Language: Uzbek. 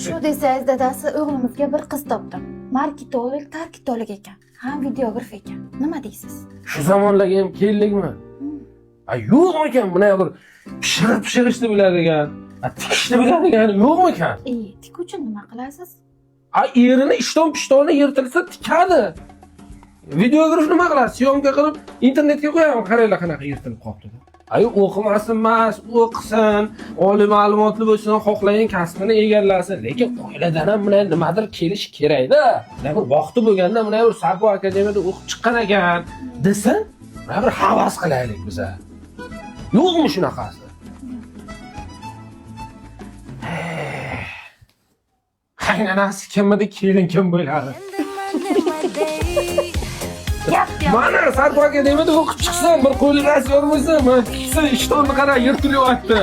Shu desangiz, dadasi, o'g'limizga bir qiz topdim. Marketolog, tarketolog ekan. Ham videograf ekan. Nima deysiz? Shu zamonlarga ham keldikmi? A, yo'qmikan bunday bir pishirib pishirishni biladigan, a, tikishni biladigan yo'qmikan? E, tikuvchi nima qilasiz? A, erini ishton pishtoni yirtilsa, tikadi. Videograf nima qiladi? Съёмка qilib internetga qo'yaman, qaranglar, qanaqa yirtilib qolibdi. Ay, o'qimasin emas, o'qisin, oliy ma'lumotli bo'lsin, xohlagan kasbini egallasin, lekin oiladan ham bunday nimadir kelishi kerakda. Bunday bir vaqti bo'lganda bunday bir Sarpo akademiyada o'qib chiqqan ekan desa, bunday bir havas qilaylik biza. Yo'qmi shunaqasi? Qaynanasi kim edi, kelin kim bo'ladi? Gap yo'q. Mana, Sarpo akademiyada o'qib chiqsin, bir qo'li dars yormasin, mana tiksin, ishtonni qara, yirtilyapti.